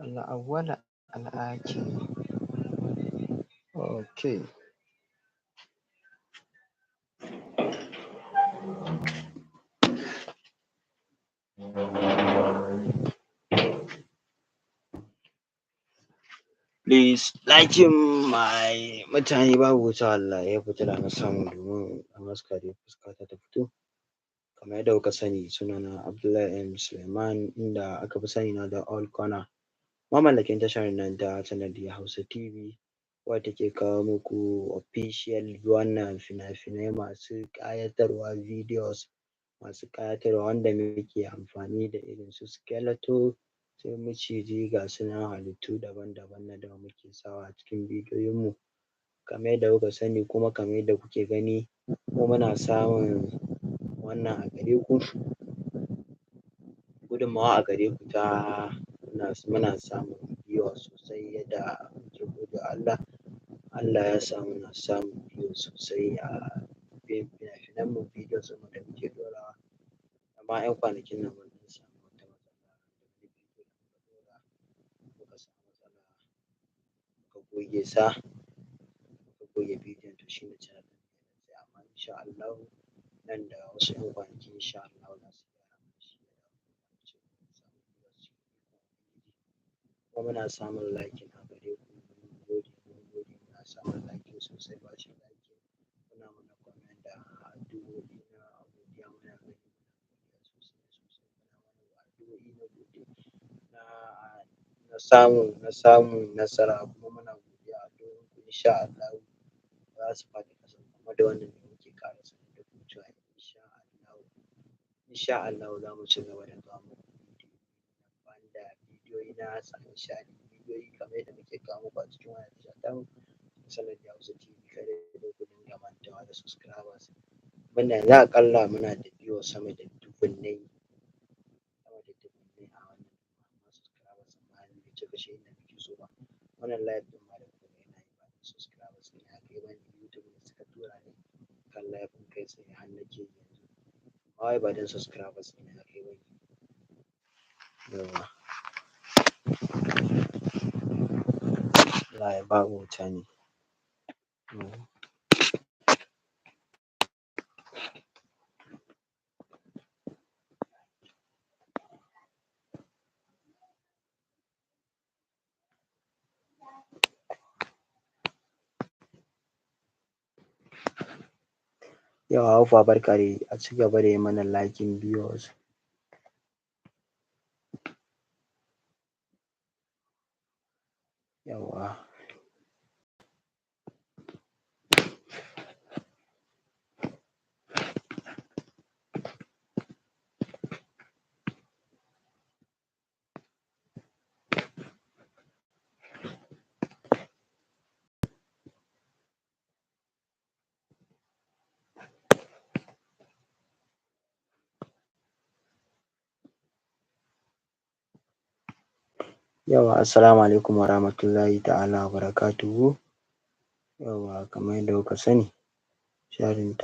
Al'awwala al'akiri. Okay. Please liking my mutane, babu wuta wallahi, yau fitila na samu domin in haska dai fuskata ta fito. Kamar yadda kuka sani, sunana Abdullahi M Suleiman, inda aka fi sani na da All Corner, mamallakin tashar nan ta Sanadi Hausa TV, wadda take kawo muku official wannan fina-finai masu ƙayatarwa, videos masu ƙayatarwa, wanda muke amfani da irin su skeleton, su maciji, ga su nan halittu daban-daban na da muke sawa a cikin bidiyoyin mu. Kamar yadda kuka sani, kuma kamar yadda kuke gani, kuma muna samun wannan a gare ku, gudunmawa a gare ku ta muna samun viewers sosai, yadda muke gode wa Allah. Allah ya sa muna samun views sosai a fina-finan mu, videos ɗin da muke ɗorawa. Amma ƴan kwanakin nan mun ɗan samu wata matsala da bidiyo da muka ɗora, muka samu matsala, muka goge sa, muka goge bidiyon. To shine channel ɗin ya tsaya, amma insha Allahu nan da wasu ƴan kwanaki, insha Allahu za su gyara mana shi ya dawo normal, mu ci gaba da samun viewers cikin ikon Ubangiji. Kuma muna samun liking a gare ku, mun gode, mun gode. Muna samun liking sosai, bacin liking kuna mana comment da addu'o'i na godiya, muna gani, muna godiya sosai sosai. Muna mana addu'o'i na godiya na samun nasara, kuma muna godiya. Addu'o'in ku insha Allahu ba za su faɗi ƙasa. Kuma da wannan ne muke ƙara sanar da ku cewa insha Allahu, insha Allahu za mu ci gaba da kawo muku bidiyoyi na ban dariya, bidiyoyi na sa nishaɗi, bidiyoyi kamar yadda muke kawo muku a cikin wannan tasha tamu, Sanadi Hausa TV. Kada dai ku dinga mantawa da subscribers. Muna yanzu aƙalla muna da viewers sama da dubunnai, sama da dubunnai a wannan, amma subscribers ɗin har bai cika shi inda muke so ba. Wannan live ɗin ma da kuka ga ina yi, ba don subscribers ɗina ya kai ba ne, YouTube ne suka tura ni kan live ɗin kai tsaye har nake yi yanzu. Amma wai ba don subscribers ɗina ya kai ba ne. Yawwa, wallahi babu wuta ne. Yawwa, Haufa, barka dai, a ci gaba da yi mana liking viewers. Yawwa. Yawwa, assalamu alaikum warahmatullahi ta'ala wa barakatuhu. Yawwa, kamar yadda kuka sani, sharing.